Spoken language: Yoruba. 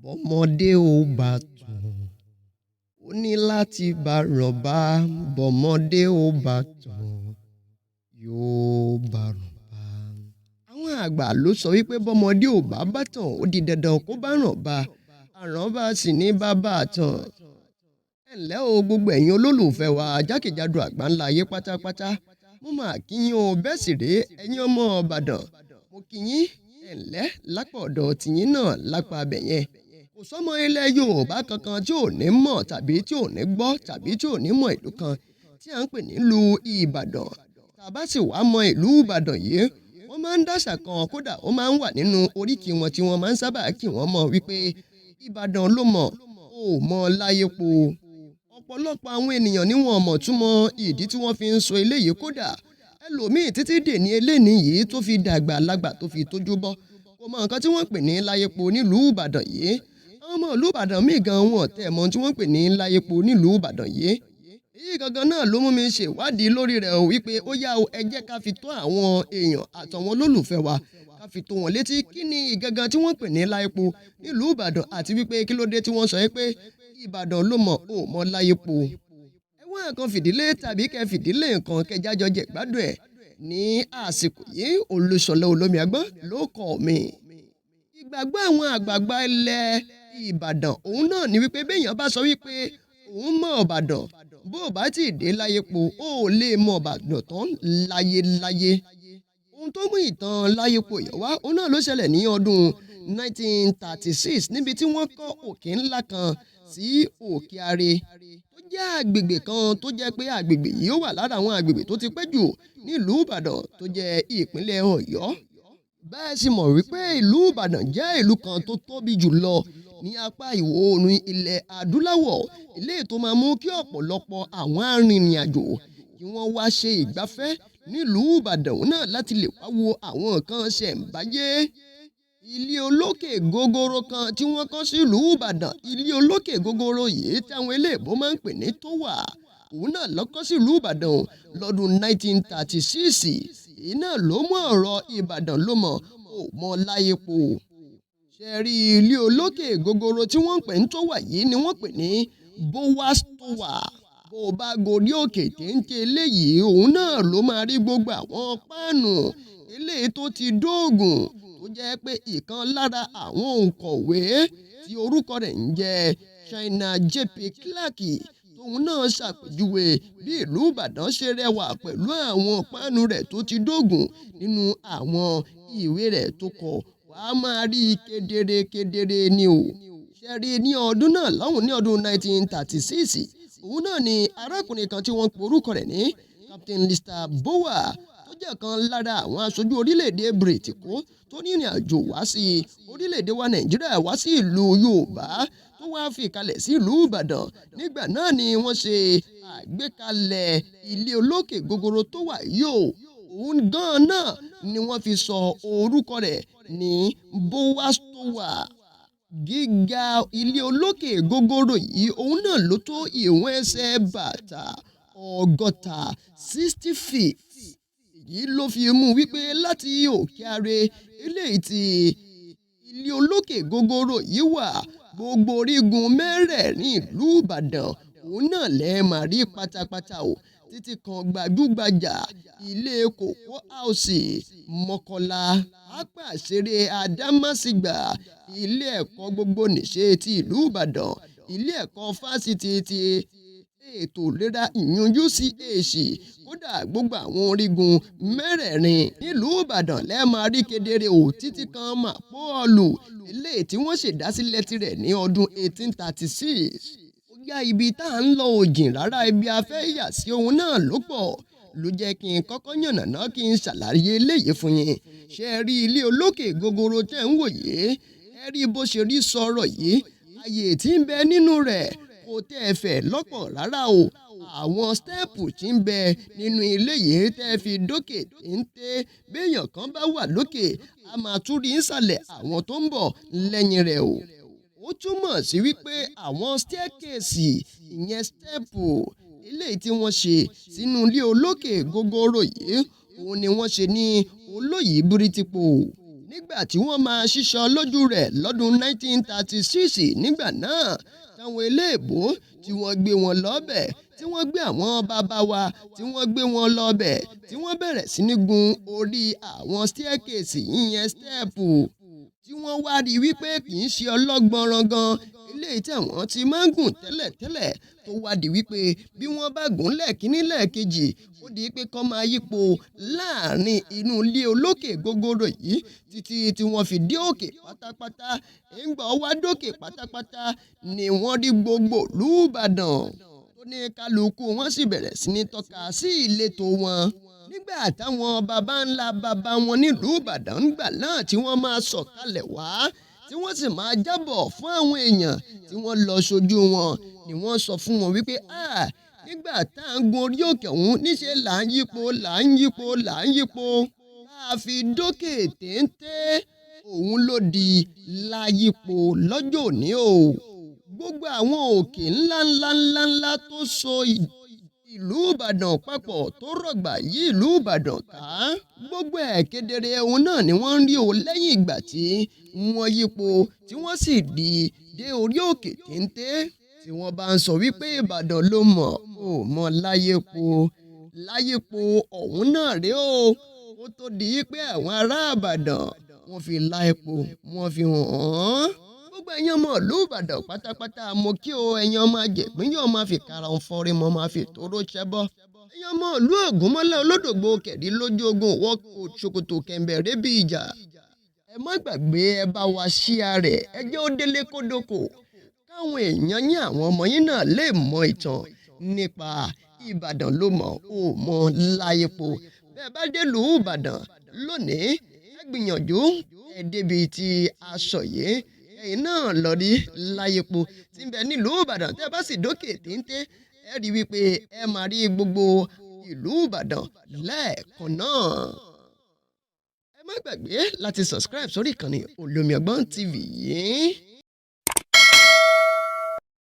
Bọ́mọdé ò bá tàn, ó ní láti bá rọ̀bà. Bọ́mọdé ò bá tàn, yóò bá rọ̀bà. Àwọn àgbà ló sọ wípé bọ́mọdé ò bá bá tàn, ó di dandan kó bá rọ̀bà. Àrọ́bá sì ní bàbá àtàn. Ẹ ǹlẹ́ o, gbogbo ẹ̀yin olólùfẹ́ wa jákèjádò àgbáńlá ayé pátápátá. Mo máa kí yín o, bẹ́ẹ̀ sì rèé ẹ̀yin ọmọ Ìbàdàn. Mo kí yín, ẹ ǹlẹ́ lápá ọ̀dọ̀ tìyín náà lápá abẹ̀ yẹn. Kò sọ́mọ ilẹ̀ Yorùbá kankan tí ò ní mọ̀ tàbí tí ò ní gbọ́ tàbí tí ò ní mọ ìlú kan tí à ń pè nílùú Ìbàdàn. Tá a bá sì wá mọ ìlú Ìbàdàn yìí, wọ́n máa ń dàṣà kan, kódà ó máa ń wà nínú oríkì wọn tí wọ́n máa ń sábà kí wọ́n mọ̀ wípé Ìbàdàn ló mọ̀, ó mọ láyépo. Ọ̀pọ̀lọpọ̀ àwọn ènìyàn ni wọ́n mọ̀ túmọ̀ ìdí tí wọ́n fi ń sọ eléyìí, kódà ẹlòmíì títí dè ní eléni yìí tó fi dàgbà lágbà tó fi tójú bọ́, kò mọ nǹkan tí wọ́n ń pè ní láyépo nílùú Ìbàdàn yìí. Àwọn ọmọ ìlú Ìbàdàn míì gan wọn tẹ̀ mọ̀ tí wọ́n ń pè ní láyépo nílùú Ìbàdàn yìí. Èyí gangan náà ló mú mi ṣèwádìí lórí rẹ̀ o wípé ó yá o, ẹ jẹ́ ká fi tó àwọn èèyàn àtàwọn olólùfẹ́ wa, ká fi tó wọn létí kí ni ìgangan tí wọ́n ń pè ní láyépo nílùú Ìbàdàn, àti wípé kí ló dé tí wọ́n sọ pé Ìbàdàn ló mọ̀, ó mọ̀ láyépo. Ẹ wá nǹkan fìdílé tàbí kẹ́ fìdílé nǹkan kẹjájọ jẹ gbádùn ẹ̀ ní àsìkò yìí. Olúṣọlá Olómi Àgbọ̀n ló kọ́ mi. Ìgbàgbọ́ àwọn àgbààgbà ilẹ̀ Ìbàdàn òun náà ni wípé béèyàn bá sọ wípé òun mọ̀ Ìbàdàn, bó o bá ti dé láyépo, ó lè mọ̀ Ìbàdàn tán láyéláyé. Ohun tó mú ìtàn láyépo yìí wá, òun náà ló ṣẹlẹ̀ ní ọdún 1936 níbi tí wọ́n kọ́ òkè ńlá kan sí Òkè Àrè tó jẹ́ àgbègbè kan tó jẹ́ pé àgbègbè yìí ó wà lára àwọn àgbègbè tó ti pẹ́ jù nílùú Ìbàdàn tó jẹ́ ìpínlẹ̀ Ọ̀yọ́. Bẹ́ẹ̀ sì mọ̀ wípé ìlú Ìbàdàn jẹ́ ìlú kan tó tóbi jù lọ ní apá ìwọ̀ oòrùn ilẹ̀ adúláwọ̀, eléyìí tó máa mú kí ọ̀pọ̀lọpọ̀ àwọn arìnrìn-àjò kí wọ́n wá ṣe ìgbafẹ́ nílùú Ìbàdàn náà láti lè wá wo àwọn nǹkan ṣẹ̀ǹbáyé. Ilé olókè gogoro kan tí wọ́n kọ́ sílùú Ìbàdàn, ilé olókè gogoro yìí tí àwọn eléèbó máa ń pè ní Tower, òun náà ló kọ́ sílùú Ìbàdàn lọ́dún 1936. Èyí náà ló mú ọ̀rọ̀ Ìbàdàn ló mọ̀, ó mọ̀ láyépo. Ṣé rí ilé olókè gogoro tí wọ́n ń pè ní Tower yìí ni wọ́n pè ní Bowas Tower. Bó o bá gorí òkè téńté eléyìí, òun náà ló máa rí gbogbo àwọn páànù eléyìí tó ti dóògùn tó jẹ́ pé ìkan lára àwọn òǹkọ̀wé tí orúkọ rẹ̀ ń jẹ́ China J.P. Clark tóun náà ṣàpèjúwe bí ìlú Ìbàdàn ṣe rẹwà pẹ̀lú àwọn páànù rẹ̀ tó ti dóògùn nínú àwọn ìwé rẹ̀ tó kọ, wàá máa rí kedere kedere ni o. Ṣé rí ní ọdún náà lọ́hùn ní ọdún 1936, òun náà ni arákùnrin kan tí wọ́n pe orúkọ rẹ̀ ní Captain Lister Bower tó jẹ́ kan lára àwọn aṣojú orílẹ̀-èdè Bìrìtìkó tó ní ìrìn àjò wá sí orílẹ̀-èdè wa Nàìjíríà, wá sí ìlú Yorùbá, tó wá fi kalẹ̀ sí ìlú Ìbàdàn. Nígbà náà ni wọ́n ṣe àgbékalẹ̀ ilé olókè gogoro tó wà yìí o. Òun gan-an náà ni wọ́n fi sọ orúkọ rẹ̀ ní Bowas Tower. Gíga ilé olókè gogoro yìí òun náà ló tó ìwọ̀n ẹsẹ̀ bàtà 60, 60 feet. Èyí ló fi mú wípé láti Òkè Àrè eléyìí tí ilé olókè gogoro yìí wà, gbogbo orígun mẹ́rẹ̀ẹ̀rin ìlú Ìbàdàn òun náà lẹ́ẹ̀ máa rí pátápátá o, títí kan gbajúgbajà ilé Cocoa House, Mọ́kọ́lá, pápá ìṣeré Adámásingbà, ilé ẹ̀kọ́ gbogboníṣe ti ìlú Ìbàdàn, ilé ẹ̀kọ́ fásitì ti ètò ìlera ìyún UCH, kódà gbogbo àwọn orígun mẹ́rẹ̀ẹ̀rin nílùú Ìbàdàn lẹ́ẹ̀ máa rí kedere o, títí kan Mápóòlù eléyìí tí wọ́n ṣèdásílẹ̀ tirẹ̀ ní ọdún 1836. Ó yá, ibi tá à ń lọ ò jìn rárá, ibi a fẹ́ yà sí òun náà ló pọ̀ ló jẹ́ kí n kọ́kọ́ yànnàná kí n ṣàlàyé eléyìí fún yín. Ṣé ẹ rí ilé olókè gogoro tẹ́ ń wò yìí? Ẹ rí bó ṣe rí sọ̀rọ̀ yìí, ààyè tí ń bẹ nínú rẹ̀ kò tẹ́ ẹ fẹ̀ lọ́pọ̀ rárá o. Àwọn stẹ́ẹ̀pù tí ń bẹ nínú ilé yìí tẹ́ fi dókè téńté, béèyàn kan bá wà lókè, a máa tún rí nsàlẹ̀ àwọn tó ń bọ̀ lẹ́yìn rẹ̀ o. Ó túmọ̀ sí wípé àwọn staircase, ìyẹn stẹ́ẹ̀pù eléyìí tí wọ́n ṣe sínú ilé olókè gogoro yìí, òun ni wọ́n ṣe ní olóyìí bírítípò. Nígbà tí wọ́n máa ṣíṣọ lójú rẹ̀ lọ́dún 1936, nígbà náà táwọn eléèbó tí wọ́n gbé wọn lọ́bẹ̀, tí wọ́n gbé àwọn bàbá wa, tí wọ́n gbé wọn lọ́bẹ̀, tí wọ́n bẹ̀rẹ̀ sí ní gun orí àwọn staircase yíyẹn, step, tí wọ́n wá rí wípé kì í ṣe ọlọ́gbọ̀nràn gan eléyìí tí àwọn ti máa ń gùn tẹ́lẹ̀tẹ́lẹ̀, tó wá di wípé bí wọ́n bá gùn lẹ́ẹ̀kínní, lẹ́ẹ̀kejì, ó di pé kọ́ máa yípo láàrin inú ilé olókè gogoro yìí títí tí wọ́n fi dé òkè pátápátá. Ńgbà wá dókè pátápátá ni wọ́n rí gbogbo ìlú Ìbàdàn, tó ní kálukú wọn sì bẹ̀rẹ̀ sí ní tọ́ka sí ìletò wọn. Nígbà táwọn baba ńlá baba wọn nílùú Ìbàdàn ńgbà náà tí wọ́n máa sọ̀kalẹ̀ wá, tí wọ́n sì máa jábọ̀ fún àwọn èèyàn tí wọ́n lọ ṣojú wọn, ni wọ́n sọ fún wọn wípé nígbà tá à ń gun orí òkè ọ̀hún, níṣẹ́ là ń yípo, là ń yípo, là ń yípo, tá a fi dókè téńté, òun ló di láyípo lọ́jọ́ òní o. Gbogbo àwọn òkè ńláńlá ńláńlá tó so ìlú Ìbàdàn papọ̀, tó rọ̀gbà yí ìlú Ìbàdàn ká, gbogbo ẹ̀ kedere òun náà ni wọ́n ń rí o lẹ́yìn ìgbà tí wọ́n yípo, tí wọ́n sì di dé orí òkè téńté. Tí wọ́n bá ń sọ wípé Ìbàdàn ló mọ̀ ò mọ̀ láyépo, láyépo ọ̀hún náà rèé o. Ó tó di pé àwọn ará Ìbàdàn wọ́n fi láìpo, wọ́n fi hàn án. Gbogbo ẹ̀yin ọmọ ìlú Ìbàdàn pátápátá, mo kí o. Ẹ̀yin ọmọ àjẹgbín yóò máa fi karahun fọrí mọ́, máa fi tóró ṣẹbọ. Ẹ̀yin ọmọ ìlú Ògúnmọ́lá olódògbò kẹ̀rí lójú ogun, wọ́n kò ṣòkòtò kẹ̀ǹbẹ̀ bí ìjà. Ẹ má gbàgbé, ẹ bá wa ṣíà rẹ̀, ẹ jẹ́ ó délé kódókò, káwọn èèyàn yín, àwọn ọmọ yín náà lè mọ ìtàn nípa Ìbàdàn ló mọ̀ ó mọ̀ láyépo. Bẹ́ẹ̀ bá dé ìlú Ìbàdàn lónìí, ẹ gbìyànjú ẹ débi tí aṣọ yìí, ẹ̀yin náà lọ rí láyépo tí ń bẹ nílùú Ìbàdàn. Tẹ́ ẹ bá sì dókè téńté, ẹ rí wípé ẹ máa rí gbogbo ìlú Ìbàdàn lẹ́ẹ̀kan náà. Ẹ má gbàgbé láti subscribe sórí ìkànnì Olómi Ọgbọ́n TV yìí.